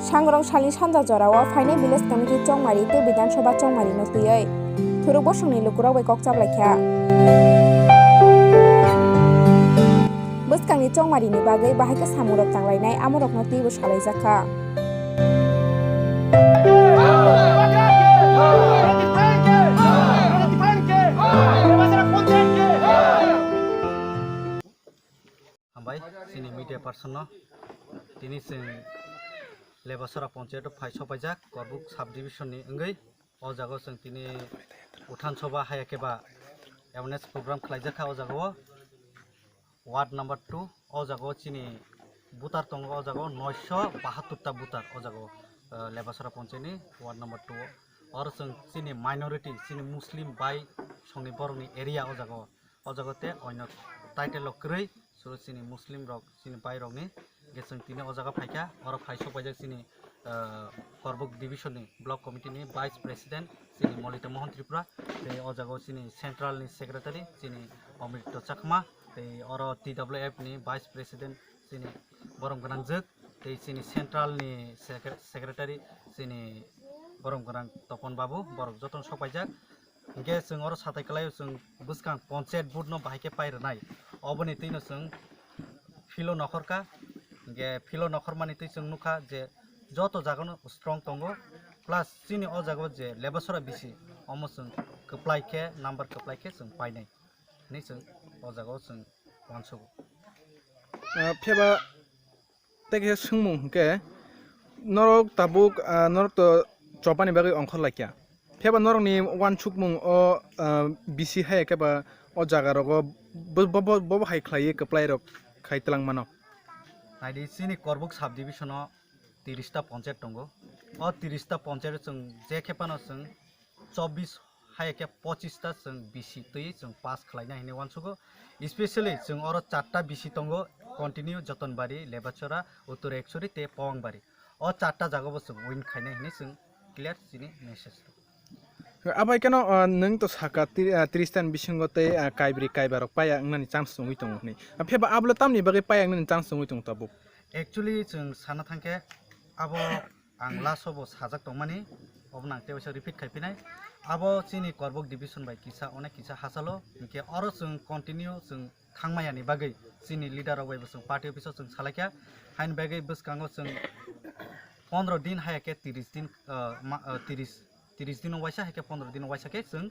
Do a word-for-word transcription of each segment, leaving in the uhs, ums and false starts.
Sangrong salni sanja jorao phainai village committee chongmari tei Bidhan Sabha chongmari no twiwi thuruk bosongni lukurok bai kok chaplaikha. Bwskangni chongmarini bagwi bahai khe samungrok tanglainai amorokno twibo salaijakha. Hambai chini media person no. Tini chwng Lebasora Ponchayat o phai sopaijak Korbuk sub division ni wngwi. O jaga o chwng tini Uthan Sabha haya khe ba awareness program khlaijakha o jaga o. Ward number two, o jaga o chini voter tongo, o jaga o noisho bahattur ta voter o jaga o, eh, Lebasora Ponchayat ni ward number two o. Oro chwng chini minority, chini Muslim bai songni borokni area o jaga o. O jaga o te oino title rok kwrwi, so chini Muslim rok, chini bai rokni. Hingke chwng tini o jaga phaikha, oro phai sok paijak chini, ah, Korbuk division ni block committee ni vice president chini Molita Mohan Tripura, tei o jaga o chini central ni secretary chini Omrito Chakma, tei oro T W F ni vice president chini Borom Gwnangjwk, tei chini central ni secre-, secretary chini Borom Gwnang Topon Babu, borok jotono sok paijak. Hingke chwng oro satai kwlaio chwng bwskang ponchayat board no bahai khe pai rwnai. Oboni twino chwng philo nokhorkha. Hingke philo nokhormani twi chwng nukha je joto jagano strong tongo. Plus chini o jaga o je Lebasora bisi omo chwng kwplai khe number kwplai khe chwng painai hinwi chwng o jaga o chwng uansugo. Ah, phiyaba tei kaisa swngmung hwnkhe, norok tabuk, ah, norok to chopani bagwi ongkhor laikya. Phiyaba norokni uansukmung o, ah, bisi hai khe ba o jaga rogo bo, bo, bo, bo hai khlaiwi kwplai rok khai twlang mano. Naidi chini Korbuk sub division o tiris ta ponchayat tongo. O tiris ta ponchayat o chwng je khe phano chwng chobbish hai khe pochis ta chwng bisi twi chwng pass khlaina hinwi uansugo. Specially chwng oro charta bisi tongo, continue Jotonbari, Lebachora, Uttor Ekchori tei Powangbari. O charta jagao bo chwng win khainai hinwi chwng clear chini message. Abai keno, ah, nwng to saka tri-, ah, tris tan bisingo tei, ah, kaibri kaiba rok paya wngnani chance wngwi tongo hinwi. Ah, phiyaba abole tamni bagwi paya wngnani chance wngwi tongo tabuk? Actually chwng sana thangkhe abo ang last o bo sajak tongmani, obo nang tei waisa repeat khai phinai. Abo chini Korbuk division bai kisa onek kisa hachalo, hinkhe oro chwng continue chwng thangmayani bagwi chini leader rok bai bo chwng party office o chwng salaikha. Haini bagwi bwskango chwng pondro din haya khe tiris din, ah, ma-, ah, tiris, tiris din o waisa hai khe pondro din o waisa khe chwng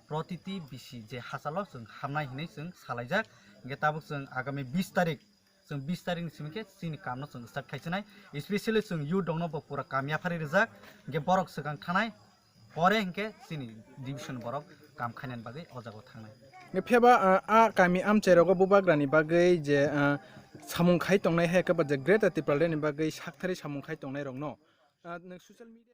protiti bisi je hachalo chwng hamnai hinwi chwng salaijak. Hinkhe tabuk chwng agami bis tarik chwng bis tarikni simi khe chini kamno chwng start khai sinai, specially chwng youth rokno bo pura kam yaphari rijak, hinkhe borok swkang thanai, pore hinkhe chini division borok kam khainani bagwi o jaga thangnai. Hinkhe phiyaba, ah, a kami amchai rogo bubagrani bagwi je, ah, samung khai tongnai hai khe ba je Greater Tipraland ni bagwi sakthari samung khai tongnai rokno, ah, nwng social media